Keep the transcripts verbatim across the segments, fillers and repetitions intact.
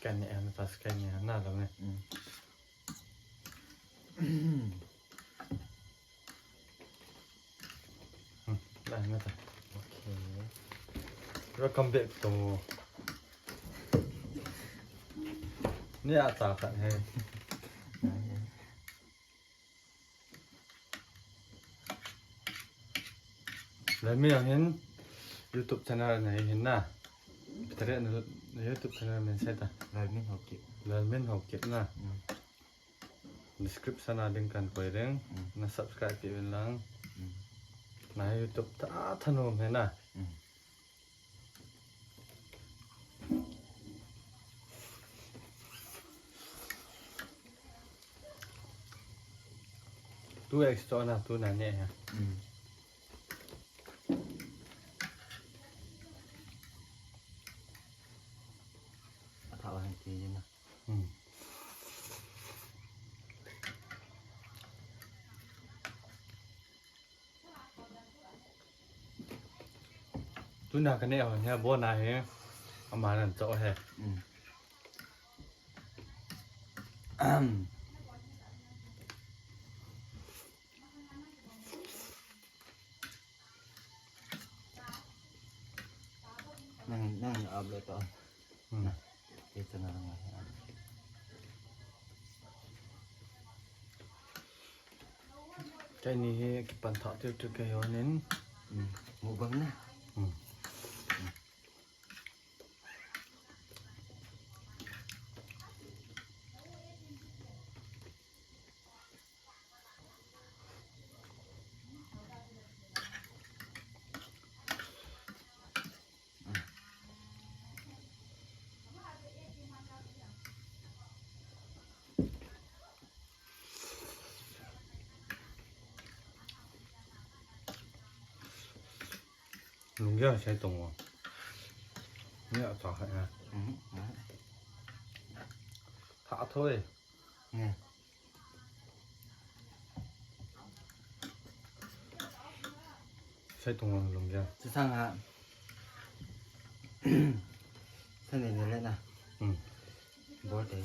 Kani ana tas kani ana lo ne. Hmm, lai na ta. Okay. Welcome back to. Ni a ta khat he. Lalmin hin YouTube channel nei hin na. Peter na, na YouTube channel min sei ta. Lalmin Haokip. Lalmin Haokip na. Hmm. Description a link kan koi ding. Hmm. Na subscribe pi vin lang. Hmm. Na YouTube ta thanom he na. Hmm. Tu extra na tu na ne ha. Hmm. Atha wa han ti na. Hmm. Tuna ka neh hon hi, abona hi, aman ahin cho hi. Mm. Nang, nang upload to. Hmm. Ito na lang. Keini hi kipan thah tiu tiu kei hon in. Hmm. Mukbang na. Hmm. Lunggel sei tong o. Ni a cha hai ha. Mhm. Thah thoi. Nge. Sei tong o lunggel. Chi sang ha. Sa ne ne le na. Hmm. Bol te.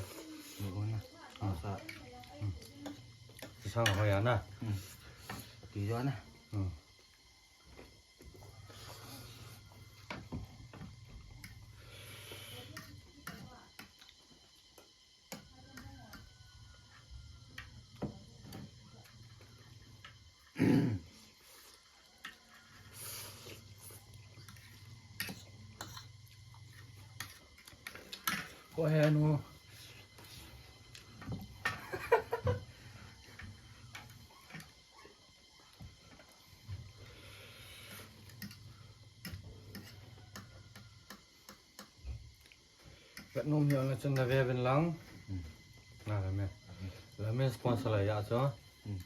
Ni o na. Hmm. Sa. Hmm. Chi sang ho ya na. Hmm. Ti jo na. Hmm. Ko he nu. Vet nom hi ang chun na ve ven lang. Hmm. Na la me. Hmm. La me sponsor la ya cho. Hmm.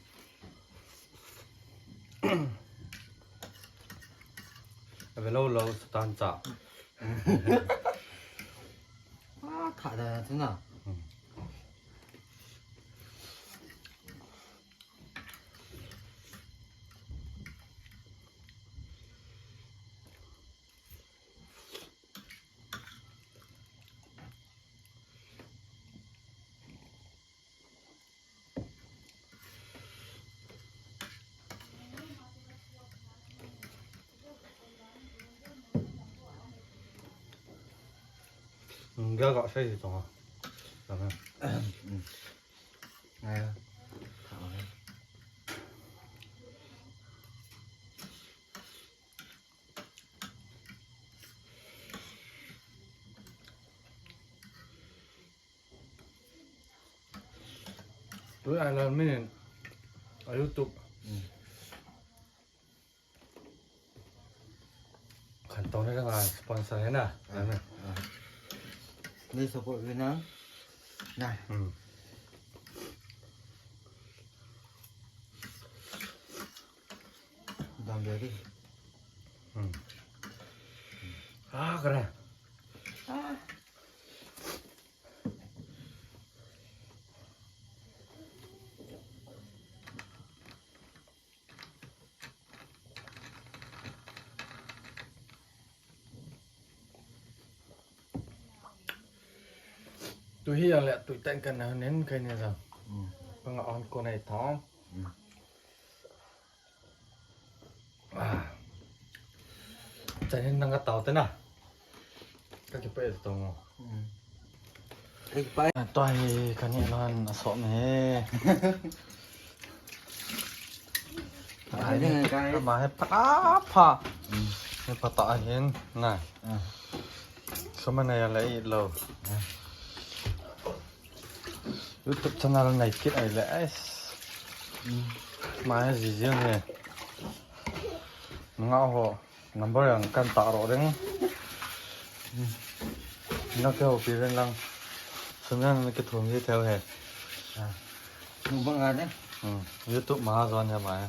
Ave lo lo satan cha. Ah, kha da chu na. Hmm. Ga ga sai tong a. Tui a Lalmin a YouTube. Hmm. Khan tong na nga sponsor he na. Ah, Lalmin. Ah. Ni support ve na. Na. Hmm. Dam ve di. Hmm. Ah, kare. Ah. Hi yang le tu ten kan na nen kai ne jang. Panga on ko nai tha. Chanin nang ka tau te na. Ka ki pe to ngo. Ei pai. To hi ka ni lan a so me. Ai ne kai. Ma he pa pa. He pa ta hin na. Suma na ya le i lo. YouTube channel nei kit ai le ais. Ma he ji ji he. Nga ho number yang kan ta ro reng. Na ke ho pi ren lang. Sum yang na ke thum ji theo he. Nu bang a ne. YouTube ma jon he ma he.